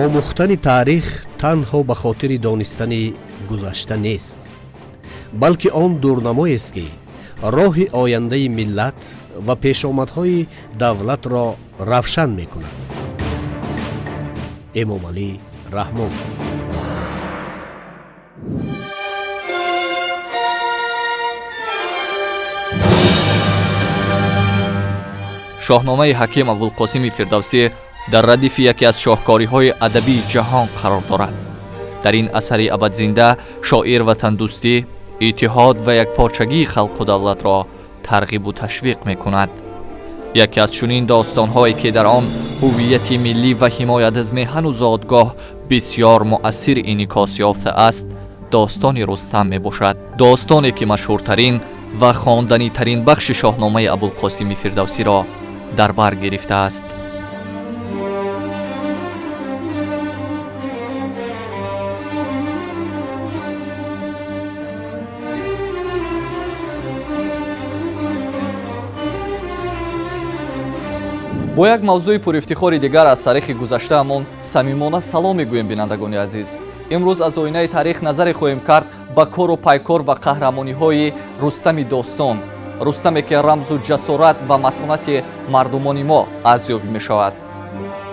Омӯхтани таърих танҳо ба хотири донистани гузашта нест, балки он дурнамоест, ки роҳи ояндаи миллат ва пешомадҳои давлатро равшан мекунад. Эмомалӣ Раҳмон. Шоҳномаи ҳаким Абулқосими Фирдавсӣ дар радифи яке аз шоҳкориҳои адабии ҷаҳон қарор дорад. Дар ин асари абадзинда шоир ватандӯстӣ, иттиҳод ва якпорчагии халқу давлатро тарғибу ташвиқ мекунад. Яке аз чунин достонҳое, ки дар он ҳуввияти миллӣ ва ҳимоят аз меҳану зодгоҳ бисёр муассир инъикос ёфтааст, достони Рустам мебошад. Достоне, ки машҳуртарин ва хонданитарин бахши шоҳномаи Абулқосими Фирдавсиро дар бар гирифтааст. Бо як мавзӯи пурифтихори дигар аз таърихи гузаштаамон самимона салом мегӯем, бинандагони азиз. Имрӯз аз оинаи таърих назаре хоҳем кард ба кору пайкор ва қаҳрамониҳои Рустами достон, Рустаме, ки рамзу ҷасорат ва матонати мардумони мо арзёбӣ мешавад.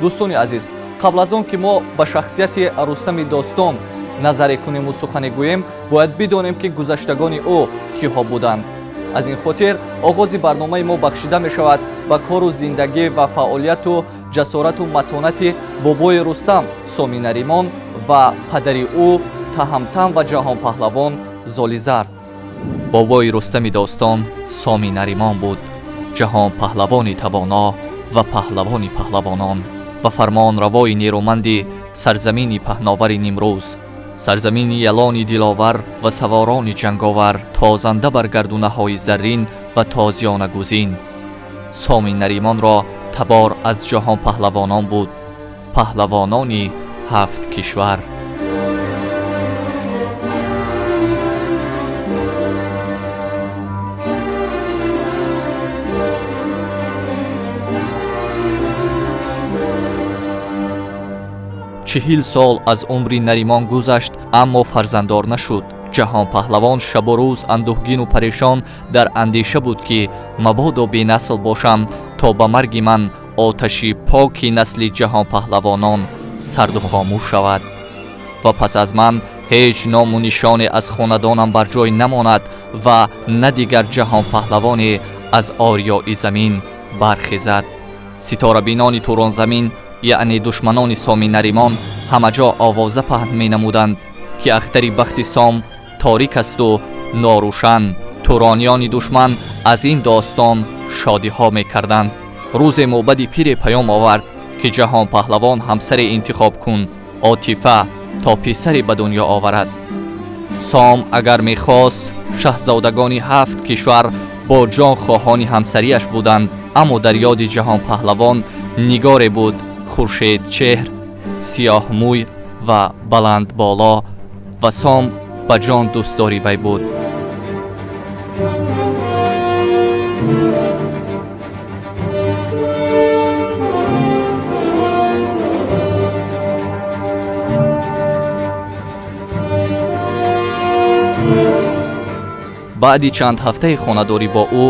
Дӯстони азиз, қабл аз он ки мо ба шахсияти Рустами достон назаре кунему сухане гӯем, бояд бидонем, ки гузаштагони ӯ киҳо буданд. Аз ин хотир оғози барномаи мо бахшида мешавад ба кору зиндагӣ ва фаъолияту ҷасорату матонати бобои Рустам Соми Наримон ва падари ӯ Таҳамтан ва ҷаҳонпаҳлавон Золизард. Бобои Рустами достон Соми Наримон буд, ҷаҳонпаҳлавони тавоно ва паҳлавони паҳлавонон ва фармонравои нерӯманди сарзамини паҳновари Нимрӯз, сарзамини ялони диловар ва саворони ҷанговар, тозанда бар гардунаҳои заррин ва тозиёнагузин. Соми Наримонро табор аз ҷаҳонпаҳлавонон буд, паҳлавонони ҳафт кишвар. 40 сол аз умри Наримон гузашт, аммо фарзанддор нашуд. Ҷаҳонпаҳлавон шабу рӯз андӯҳгину парешон дар андеша буд, ки мабодо бенасл бошам, то ба марги ман оташи поки насли ҷаҳонпаҳлавонон сарду хомӯш шавад ва пас аз ман ҳеҷ ному нишоне аз хонадонам бар ҷой намонад ва на дигар ҷаҳонпаҳлавоне аз ориёи замин бархезад. Ситорабинони Туронзамин, яъне душманони Соми Наримон, ҳамаҷо овоза паҳн менамуданд, ки ахтари бахти Сом торик асту норӯшан. Турониёни душман аз ин достон шодиҳо мекарданд. Рӯзе мӯбади пире паём овард, ки ҷаҳонпаҳлавон ҳамсаре интихоб кун, Отифа, то писаре ба дунё оварад. Сом агар мехост, шаҳзодагони ҳафт кишвар бо ҷон хоҳони ҳамсарияш буданд, аммо дар ёди ҷаҳонпаҳлавон нигоре буд хуршедчеҳр, сиёҳмӯй ва баландболо, ва Сом ба ҷон дӯстдори вай буд. Баъди чанд ҳафтаи хонадорӣ бо ӯ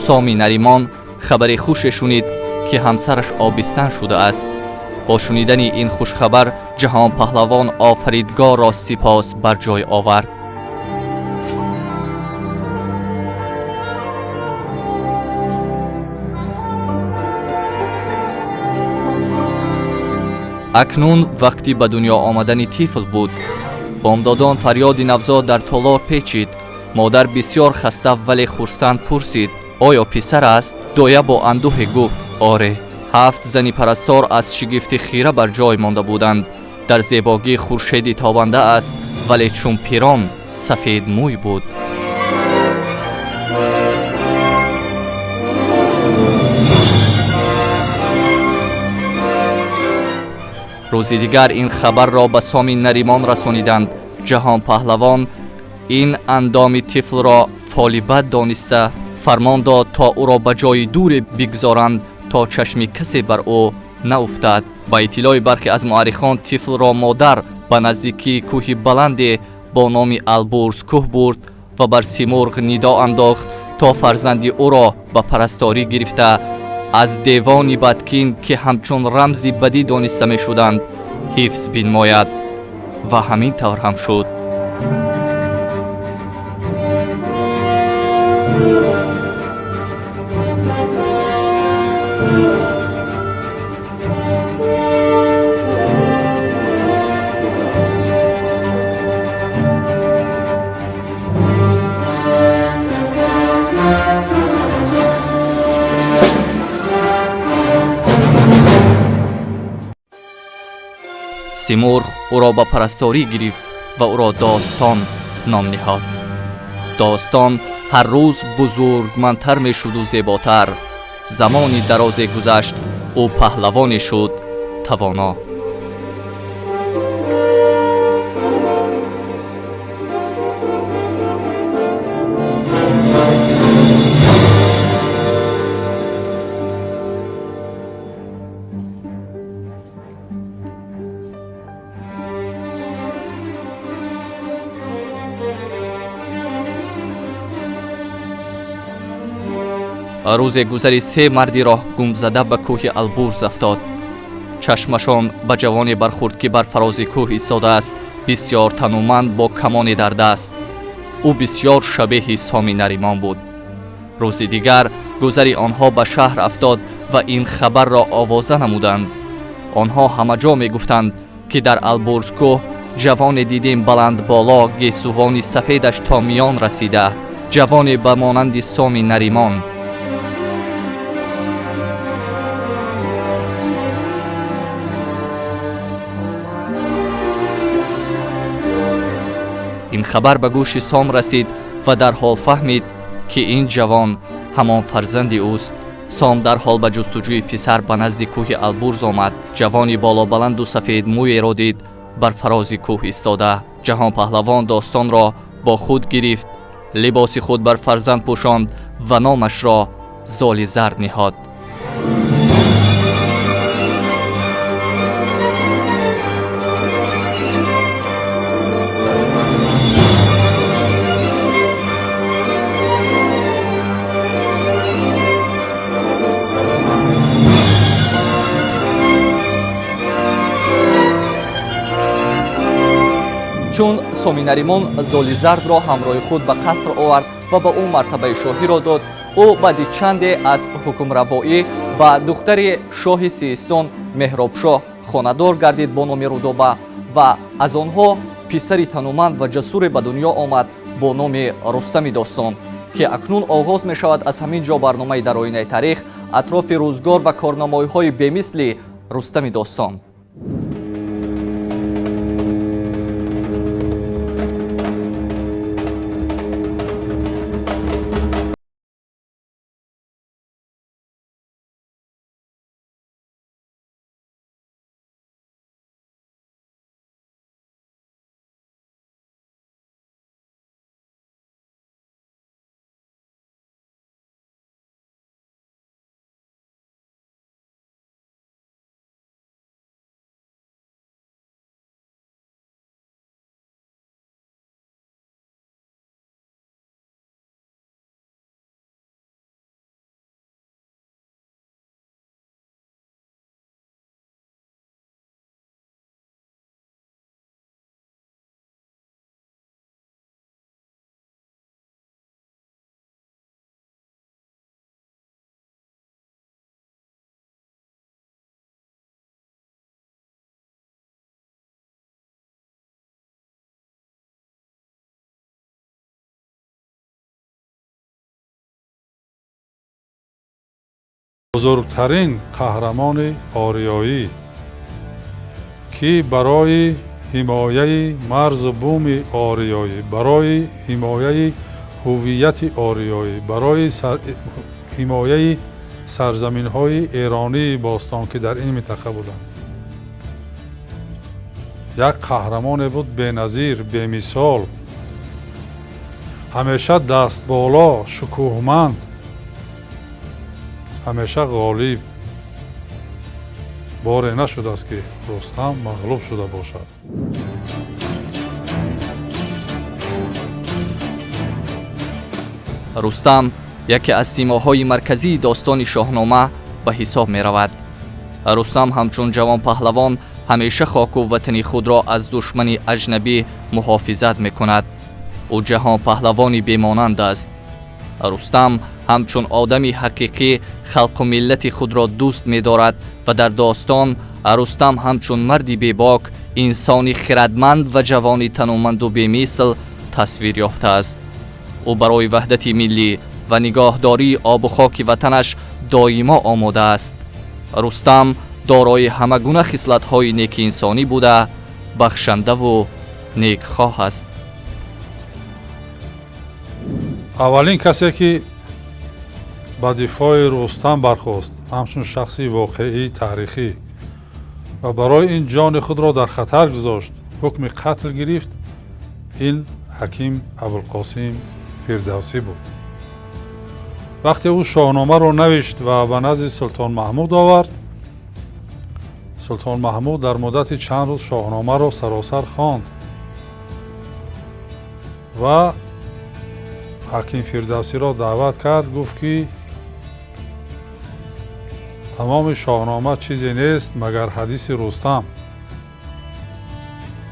Соми Наримон хабари хуше шунид, ки ҳамсараш обистан шудааст. Бо шунидани ин хушхабар ҷаҳонпаҳлавон офаридгорро сипос бар ҷой овард. Акнун вақти ба дунё омадани тифл буд. Бомдодон фарёди навзод дар толор печид. Модар бисёр хаста, вале хурсанд пурсид: «Оё писар аст?» Доя бо андӯҳе гуфт: «Оре». Ҳафт зани парастор аз шигифти хира бар ҷой монда буданд. Дар зебогӣ хуршеди тобанда аст, вале чун пирон сафедмӯй буд. Рӯзи дигар ин хабарро ба Соми Наримон расониданд. Ҷаҳонпаҳлавон ин андоми тифлро фоли бад дониста, фармон дод, то ӯро ба ҷои дуре бигзоранд, то чашми касе бар ӯ Науфтад. Ба иттилои бархе аз муаррихон, тифлро модар ба наздикии кӯҳи баланде бо номи Албурз кӯҳ бурд ва бар Симурғ нидо андохт, то фарзанди ӯро ба парасторӣ гирифта, аз девони бадкин, ки ҳамчун рамзи бадӣ дониста мешуданд, ҳифз бинмояд. Ва ҳамин тавр ҳам шуд. Симурғ ӯро ба парасторӣ гирифт ва ӯро Достон ном ниҳод. Достон ҳар рӯз бузургмандтар мешуду зеботар. Замони дарозе гузашт, ӯ паҳлавоне шуд тавоно. Рӯзе гузари се марди роҳ гумзада ба кӯҳи Албурз афтод. Чашмашон ба ҷавоне бархӯрд, ки бар фарози кӯҳ истодааст, бисьёр тануманд, бо камоне дар даст. Ӯ бисьёр шабеҳи Соми Наримон буд. Рӯзи дигар гузари онҳо ба шаҳр афтод ва ин хабарро овоза намуданд. Онҳо ҳамаҷо мегуфтанд, ки дар Албурзкӯҳ ҷавоне дидем баландболо, гесувони сафедаш то миён расида, ҷавоне ба монанди Соми Наримон. Ин хабар ба гӯши Сом расид ва дарҳол фаҳмид, ки ин ҷавон ҳамон фарзанди ӯст. Сом дарҳол ба ҷустуҷӯи писар ба назди кӯҳи Албурз омад. Ҷавони болобаланду сафедмӯеро дид бар фарози кӯҳ истода. Ҷаҳонпаҳлавон Достонро бо худ гирифт, либоси худ бар фарзанд пӯшонд ва номашро Золи Зард ниҳод. Чун Соми Наримон Золи Зардро ҳамроҳи худ ба қаср овард ва ба ӯ мартабаи шоҳиро дод, ӯ баъди чанде аз ҳукмравоӣ ба духтари шоҳи Сиистон Меҳробшоҳ хонадор гардид бо номи Рудоба ва аз онҳо писари тануманд ва ҷасуре ба дунё омад бо номи Рустами Достон, ки акнун оғоз мешавад аз ҳамин ҷо барномаи «Дар оинаи таърих» атрофи рӯзгор ва корнамоиҳои бемисли Рустами Достон. Бузургтарин қаҳрамони ориёӣ, ки барои ҳимояи марзу буми ориёӣ, барои ҳимояи ҳуввияти ориёӣ, барои ҳимояи сарзаминҳои эронии бостон, ки дар ин минтақа буданд, як қаҳрамоне буд беназир, бемисол, ҳамеша дастболо, шукӯҳманд, ҳамеша ғолиб. Боре нашудааст, ки Рустам мағлуб шуда бошад. Рустам яке аз симоҳои марказии достони Шоҳнома ба ҳисоб меравад. Рустам ҳамчун ҷавонпаҳлавон ҳамеша хоку ватани худро аз душмани аҷнабӣ муҳофизат мекунад. Ӯ ҷаҳонпаҳлавони бемонанд аст. Рустам ҳамчун одами ҳақиқӣ халқу миллати худро дӯст медорад ва дар достон Рустам ҳамчун марди бебок, инсони хирадманд ва ҷавони тануманду бемисл тасвир ёфтааст. Ӯ барои ваҳдати миллӣ ва нигоҳдории обу хоки ватанаш доимо омода аст. Рустам дорои ҳама гуна хислатҳои неки инсонӣ буда, бахшандаву некхоҳ аст. Аввалин касе, ки ба дифои Рустам бархост ҳамчун шахси воқеии таърихӣ ва барои ин ҷони худро дар хатар гузошт, ҳукми қатл гирифт, ин Ҳаким Абулқосим Фирдавсӣ буд. Вақте ӯ Шоҳномаро навишт ва ба назди Султон Маҳмуд овард, Султон Маҳмуд дар муддати чанд рӯз Шоҳномаро саросар хонд ва Ҳаким Фирдавсиро даъват кард, гуфт, ки тамоми Шоҳнома чизе нест, магар ҳадиси Рустам,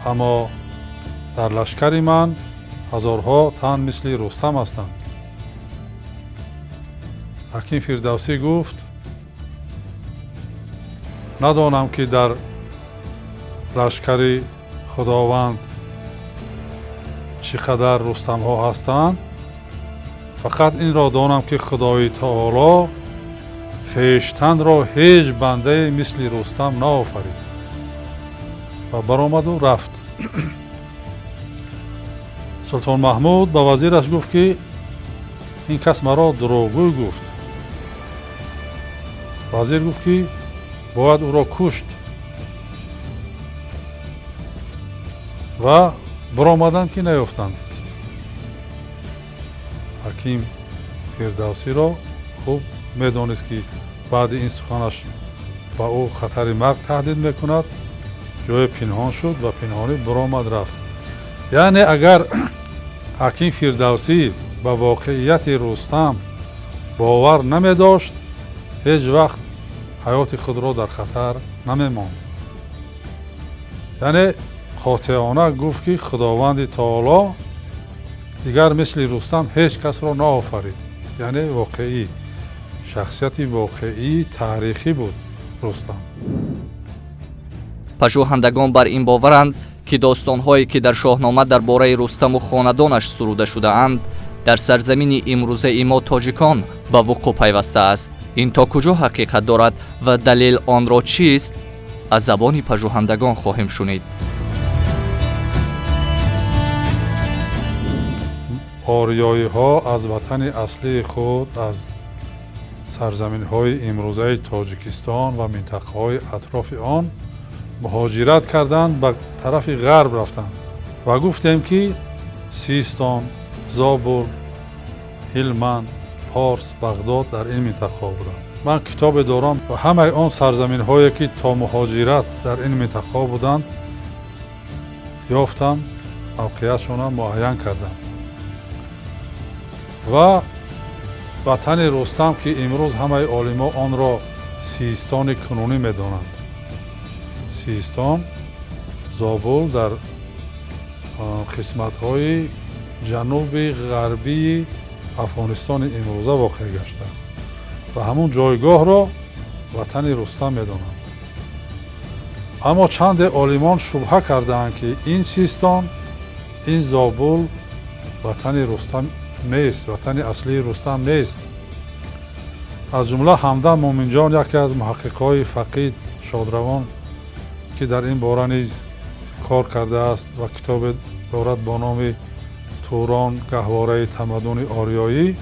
аммо дар лашкари ман ҳазорҳо тан мисли Рустам ҳастанд. Ҳаким Фирдавсӣ гуфт: надонам, ки дар лашкари Худованд чӣ қадар рустамҳо ҳастанд, фақат инро донам, ки Худои Таоло хештанро ҳеҷ бандае мисли Рустам наофарид. Ва баромаду рафт. Султон Маҳмуд ба вазираш гуфт, ки ин кас маро дурӯғгӯй гуфт. Вазир гуфт, ки бояд ӯро кушт. Ва баромаданд, ки наёфтанд. Ҳаким Фирдавсиро хуб медонист, ки баъди ин суханаш ба ӯ хатари марг таҳдид мекунад, ҷое пинҳон шуд ва пинҳонӣ баромад, рафт. Яъне агар Ҳаким Фирдавсӣ ба воқеияти Рустам бовар намедошт, ҳеҷ вақт ҳаёти худро дар хатар намемонд. Яъне қотеона гуфт, ки Худованди Таоло дигар мисли Рустам ҳеҷ касро наофарид. Яъне воқеӣ, шахсияти воқеии таърихӣ буд Рустам. Пажӯҳандагон бар ин боваранд, ки достонҳое, ки дар Шоҳнома дар бораи Рустаму хонадонаш суруда шудаанд, дар сарзамини имрӯзаи мо тоҷикон ба вуқӯъ пайвастааст. Ин то куҷо ҳақиқат дорад ва далел онро чист, аз забони пажӯҳандагон хоҳем шунид. Ориёиҳо аз ватани аслии худ, аз сарзаминҳои имрӯзаи Тоҷикистон ва минтақаҳои атрофи он муҳоҷират карданд, ба тарафи ғарб рафтанд ва гуфтем, ки Систон, Зобул, Ҳилманд, Порс, Бағдод дар ин минтақаҳо буданд. Ман китобе дорам ва ҳамаи он сарзаминҳое, ки то муҳоҷират дар ин минтақаҳо буданд, ёфтам, мавқеиятшонро муайян кардам. Ва ватани Рустам, ки имрӯз ҳамаи олимо онро Систони кунунӣ медонанд, Систон, Зобул дар қисматҳои ҷануби ғарбии Афғонистони имрӯза воқеъ гаштааст ва ҳамун ҷойгоҳро ватани Рустам медонанд. Аммо чанде олимон шубҳа кардаанд, ки ин Систон, ин Зобул ватани Рустам нест, ватани аслии Рустам нест. Аз ҷумла Ҳамдам Мӯминҷон, яке аз муҳаққиқҳои фақид шодравон, ки дар ин бора низ кор кардааст ва китобе дорад бо номи Турон гаҳвораи тамаддуни ориёӣ,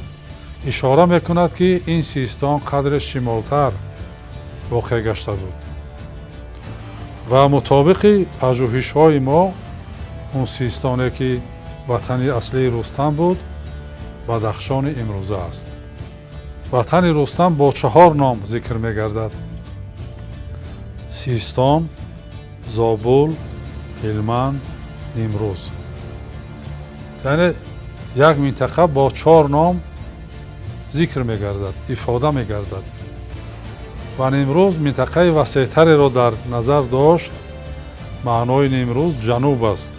ишора мекунад, ки ин Систон қадре шимолтар воқеъ гашта буд ва мутобиқи пажӯҳишҳои мо он Систоне, ки ватани аслии Рустам буд, Бадахшони имрӯза аст. Ватани Рустам бо 4 ном зикр мегардад: Систон, Зобул, Ҳилманд, Нимрӯз. Яъне як минтақа бо 4 ном зикр мегардад, ифода мегардад. Ва Нимрӯз минтақаи васеътареро дар назар дошт. Маънои Нимрӯз ҷануб аст,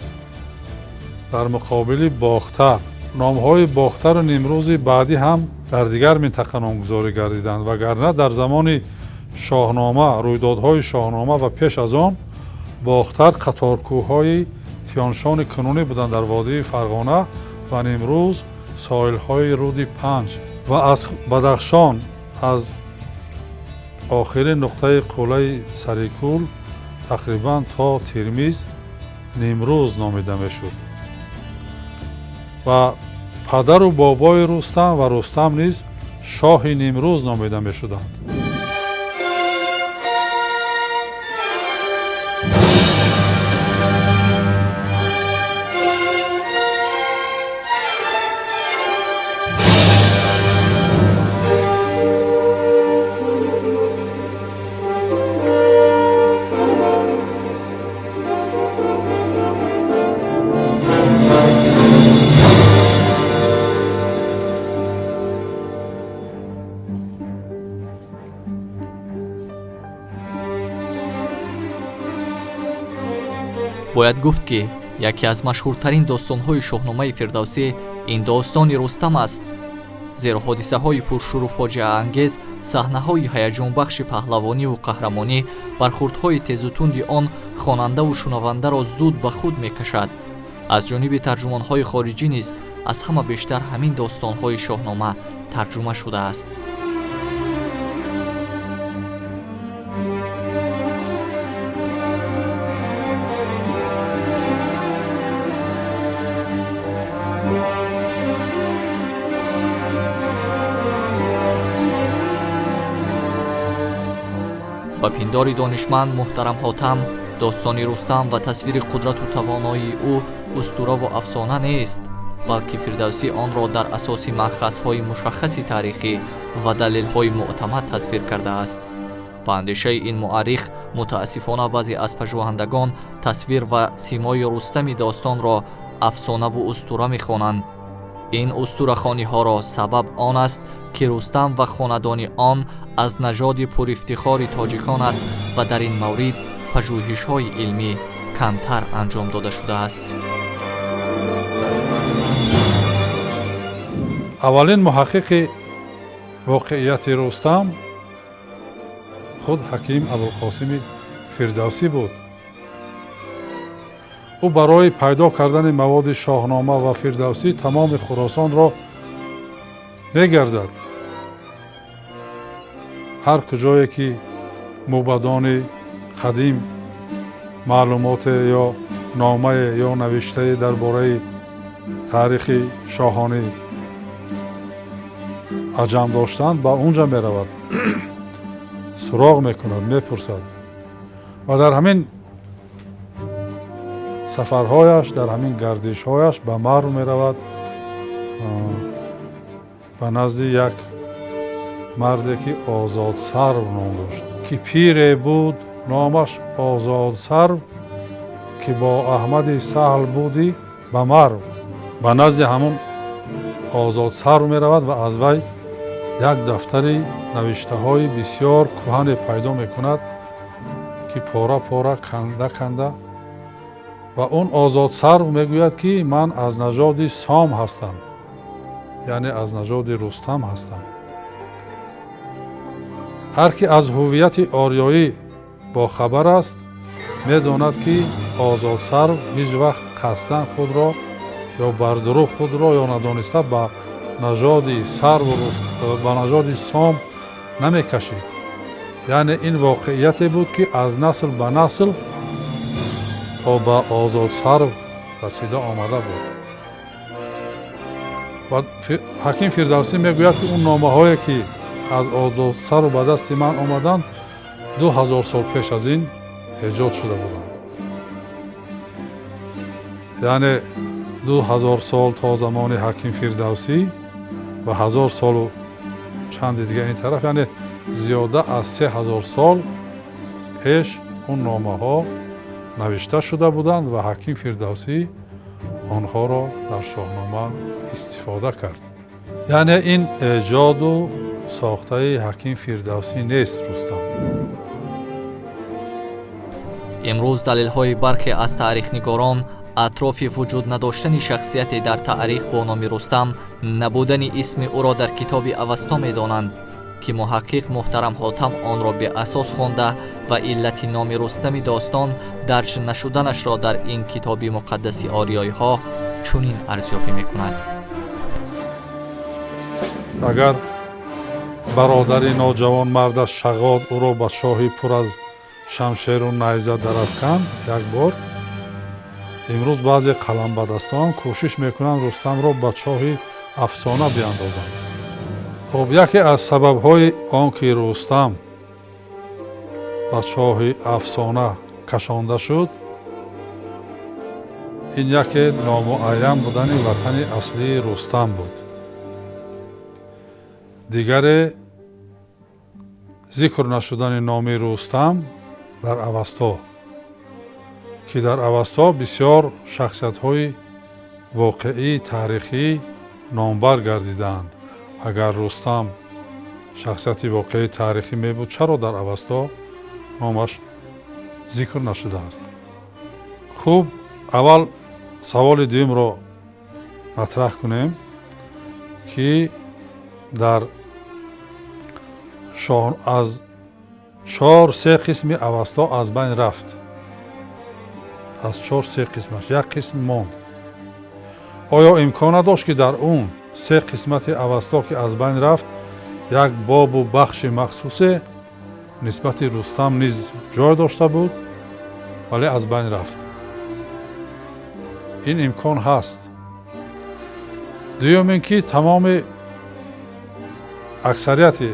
дар муқобили Бохтар. Номҳои Бохтару Нимрӯзи баъдӣ ҳам дар дигар минтақа номгузорӣ гардиданд, вагарна дар замони Шоҳнома, рӯйдодҳои Шоҳнома ва пеш аз он Бохтар қаторкӯҳҳои Тиёншони кунунӣ буданд дар водии Фарғона ва Нимрӯз соҳилҳои руди Панҷ ва аз Бадахшон, аз охирин нуқтаи қуллаи Сарикул тақрибан то Тирмиз Нимрӯз номида мешуд. Ва падару бобои Рустам ва Рустам низ шоҳи Нимрӯз номида мешуданд. Бояд гуфт, ки яке аз машҳуртарин достонҳои Шоҳномаи Фирдавсӣ ин достони Рустам аст, зеро ҳодисаҳои пуршӯру фоҷиаангез, саҳнаҳои ҳаяҷонбахши паҳлавониву қаҳрамонӣ, бархурдҳои тезутунди он хонандаву шунавандаро зуд ба худ мекашад. Аз ҷониби тарҷумонҳои хориҷӣ низ аз ҳама бештар ҳамин достонҳои Шоҳнома тарҷума шудааст. Ба пиндори донишманд муҳтарам Ҳотам, достони Рустам ва тасвири қудрату тавоноии ӯ устураву афсона нест, балки Фирдавсӣ онро дар асоси манхазҳои мушаххаси таърихӣ ва далелҳои мӯътамад тасвир кардааст. Ба андешаи ин муаррих, мутаассифона баъзе аз пажӯҳандагон тасвир ва симои Рустами достонро афсонаву устура мехонанд. Ин устурахониҳоро сабаб он аст, ки Рустам ва хонадони он аз нажоди пурифтихори тоҷикон аст ва дар ин маврид пажӯҳишҳои илмӣ камтар анҷом дода шудааст. Аввалин муҳаққиқи воқеияти Рустам худ Ҳаким Абулқосими Фирдавсӣ буд. Ӯ барои пайдо кардани маводи Шоҳнома ва Фирдавсӣ тамоми Хуросонро мегардад. Ҳар куҷое ки мӯбадони қадим маълумоте ё номае ё навиштае дар бораи таърихи шоҳонӣ аҷам доштанд, ба унҷа меравад, суроғ мекунад, мепурсад ва дар ҳамин сафарҳояш, дар ҳамин гардишҳояш ба Марв меравад, ба назди як марде ки Озодсарв ном дошт, ки пире буд номаш Озодсарв, ки бо Аҳмади Саҳл будӣ ба Марв. Ба назди ҳамон Озодсарв меравад ва аз вай як дафтари навиштаҳои бисёр кӯҳане пайдо мекунад, ки пора пора, канда канда. Ва он Озодсарв мегӯяд, ки ман аз нажоди Сом ҳастам, яъне аз нажоди Рустам ҳастам. Ҳар ки аз ҳуввияти ориёӣ бохабар аст, медонад, ки Озодсарв ҳеҷ вақт қасдан худро ё бардурӯғ худро ё надониста ба нажоди сарву ба нажоди Сом намекашид. Яъне ин воқеияте буд, ки аз насл ба насл то ба Озодсарв расида омада буд. Ва Ҳаким Фирдавсӣ мегӯяд, ки он номаҳое ки аз Озодсарв ба дасти ман омаданд, 2000 сол пеш аз ин эҷод шуда буданд. Яъне 2000 сол то замони Ҳаким Фирдавсӣ ва 1000 солу чанди дига ин тараф, яъне зиёда аз 3000 сол пеш Он номаҳо навишта шуда буданд ва Ҳаким Фирдавсӣ онҳоро дар Шоҳнома истифода кард. Яъне ин эҷоду сохтаи Ҳаким Фирдавсӣ нест Рустам. Имрӯз далелҳои бархе аз таърихнигорон атрофи вуҷуд надоштани шахсияте дар таърих бо номи Рустам, набудани исми ӯро дар китоби Авасто медонанд, ки муҳаққиқ муҳтарам Ҳотам онро беасос хонда ва иллати номи Рустами достон дарҷ нашуданашро дар ин китоби муқаддаси ориёиҳо чунин арзёбӣ мекунад. Агар бародари ноҷавонмардаш Шағод ӯро ба чоҳи пур аз шамшеру найза дарафканд як бор, имрӯз баъзе қаламбадастон кӯшиш мекунанд Рустамро ба чоҳи афсона биандозанд. Хуб, яке аз сабабҳои он ки Рустам ба чоҳи афсона кашонда шуд, ин яке номуайян будани ватани аслии Рустам буд. Дигаре зикр нашудани номи Рустам дар Авасто, ки дар Авасто бисёр шахсиятҳои воқеии таърихӣ номбар гардидаанд. Агар Рустам шахсияти воқеии таърихӣ мебуд, чаро дар Авасто номаш зикр нашудааст? Хуб, аввал саволи дуюмро матраҳ кунем, ки дар аз 4-3 қисми Авасто аз байн рафт. Аз 4-3 қисмаш як қисм монд. Оё имкон надошт, ки дар он 3 қисмати Авасто, ки аз байн рафт, як бобу бахши махсусе нисбати Рустам низ ҷой дошта буд, вале аз байн рафт? Ин имкон ҳаст. Дуюм ин ки тамоми аксарияти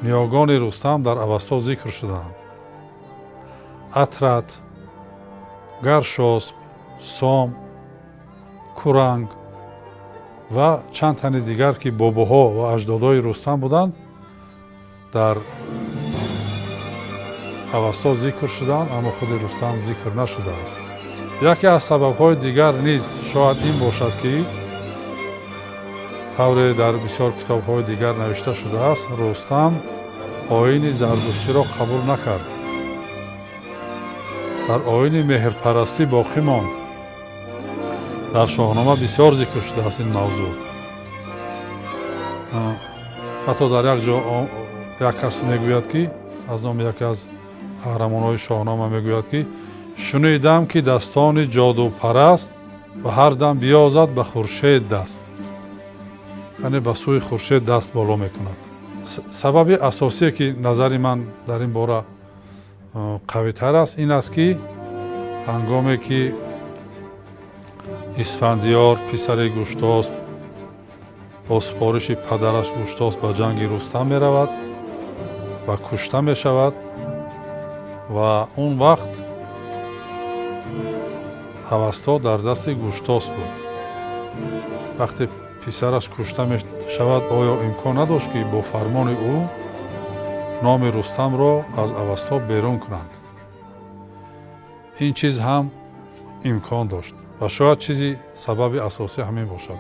ниёгони Рустам дар Авасто зикр шудаанд. Атрат, Гаршосп, Сом, Куранг ва чанд тани дигар, ки бобоҳо ва аҷдодои Рустам буданд, дар Авасто зикр шуданд, аммо худи Рустам зикр нашудааст. Яке аз сабабҳои дигар низ шояд ин бошад, ки тавре дар бисёр китобҳои дигар навишта шудааст, Рустам оини зардуштиро қабул накард, дар оини меҳрпарастӣ боқӣ монд. Дар Шоҳнома бисёр зикр шудааст ин мавзӯъ. Ҳатто дар як ҷо як кас мегӯяд, ки аз номи яке аз қаҳрамонҳои Шоҳнома мегӯяд, ки шунидам, ки дастони ҷодупараст ва ҳар дам биёзад ба хуршед даст, яъне ба сӯи хуршед даст боло мекунад. Сабаби асосие, ки назари ман дар ин бора қавитар аст, ин аст, ки ҳангоме ки Исфандиёр писари Гуштосп бо супориши падараш Гуштосп ба ҷанги Рустам меравад ва кушта мешавад, ва он вақт Авасто дар дасти Гуштосп буд. Вақте писараш кушта мешавад, оё имкон надошт, ки бо фармони ӯ номи Рустамро аз Авасто берун кунанд? Ин чиз ҳам имкон дошт ва шояд чизи сабаби асосӣ ҳамин бошад.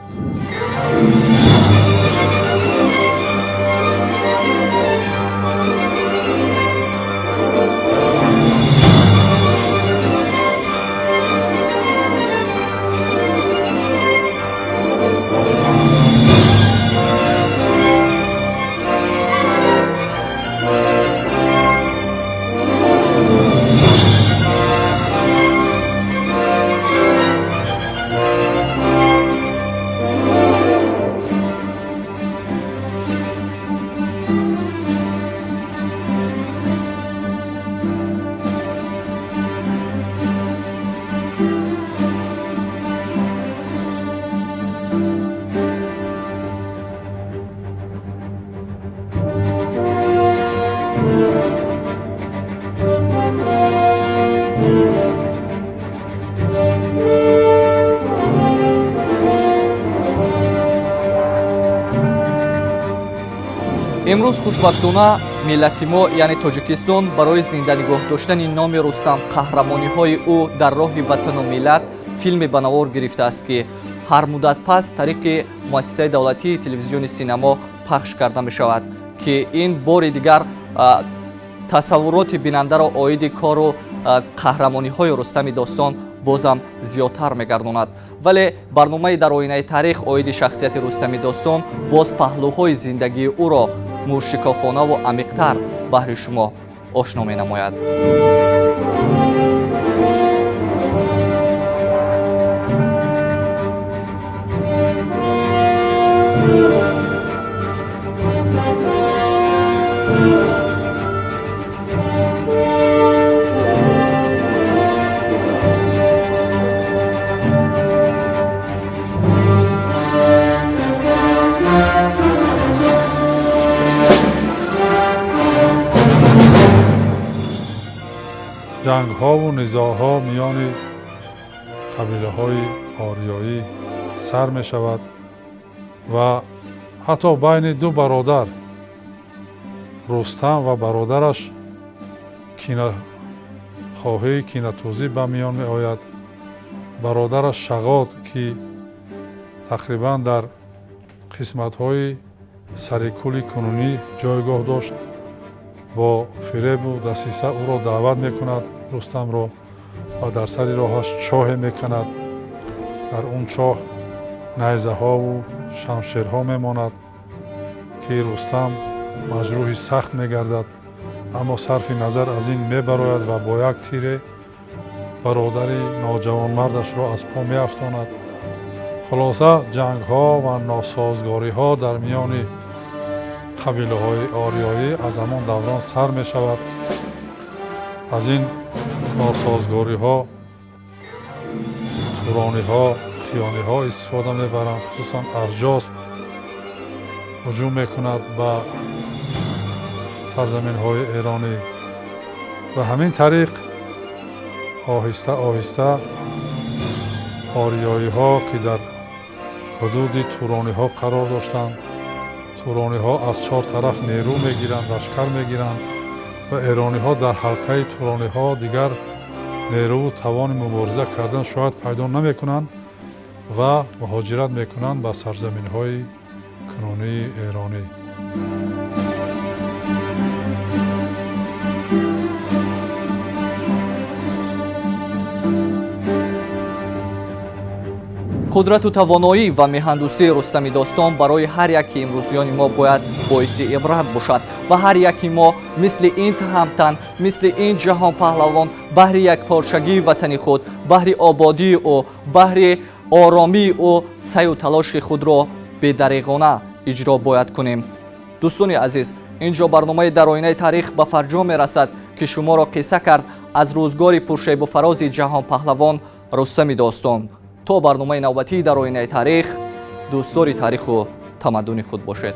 Имрӯз хушбахтона Миллати мо, яъне Тоҷикистон, барои зинда нигоҳ доштани номи Рустам, қаҳрамониҳои ӯ дар роҳи ватану миллат филме ба навор гирифтааст, ки ҳар муддат пас тариқи муассисаи давлатии телевизиони синамо пахш карда мешавад, ки ин бори дигар тасаввуроти бинандаро оиди кору қаҳрамониҳои Рустами Достон бозам зиёдтар мегардонад. Вале барномаи дар оинаи таърих оиди шахсияти Рустами Достон боз паҳлӯҳои зиндагии ӯро мӯшикофонаву амиқтар баҳри шумо ошно менамояд. Ҷангҳову низоъҳо миёни қабилаҳои ориёӣ сар мешавад ва ҳатто байни ду бародар, Рустам ва бародараш, кинахоҳии кинатӯзӣ ба миён меояд. Бародараш Шағод, ки тақрибан дар қисматҳои сарикӯли кунунӣ ҷойгоҳ дошт, бо фиребу дасиса ӯро даъват мекунад Рустамро ва дар сари роҳаш чоҳе меканад. Дар он чоҳ найзаҳову шамшерҳо мемонад, ки Рустам маҷрӯҳи сахт мегардад, аммо сарфи назар аз ин мебарояд ва бо як тире бародари ноҷавонмардашро аз по меафтонад. Хулоса, ҷангҳо ва носозгориҳо дар миёни қабилаҳои ориёӣ аз ҳамон даврон сар мешавад. Аз ин носозгориҳо турониҳо, хиёниҳо истифода мебаранд. Хусусан Арҷосп ҳуҷум мекунад ба сарзаминҳои эронӣ ва ҳамин тариқ оҳиста оҳиста ориёиҳо, ки дар ҳудуди турониҳо қарор доштанд, турониҳо аз чор тараф нерӯ мегиранд, лашкар мегиранд ва эрониҳо дар ҳалқаи турониҳо дигар нерӯву тавони мубориза кардан шояд пайдо намекунанд ва муҳоҷират мекунанд ба сарзаминҳои кунунии эронӣ. Қудрату тавоноӣ ва меҳандӯстии Рустами Достон барои ҳар яки имрӯзиёни мо бояд боиси ибрат бошад ва ҳар яки мо мисли ин таҳамтан, мисли ин ҷаҳонпаҳлавон баҳри якпорчагии ватани худ, баҳри ободии ӯ, баҳри оромии ӯ саъю талоши худро бедареғона иҷро бояд кунем. Дӯстони азиз, ин ҷо барномаи дар оинаи таърих ба фарҷом мерасад, ки шуморо қисса кард аз рӯзгори пуршебуфарози ҷаҳонпаҳлавон Рустами Достон. То барномаи навбатии дар оинаи таърих, дӯстдори таъриху тамаддуни худ бошед.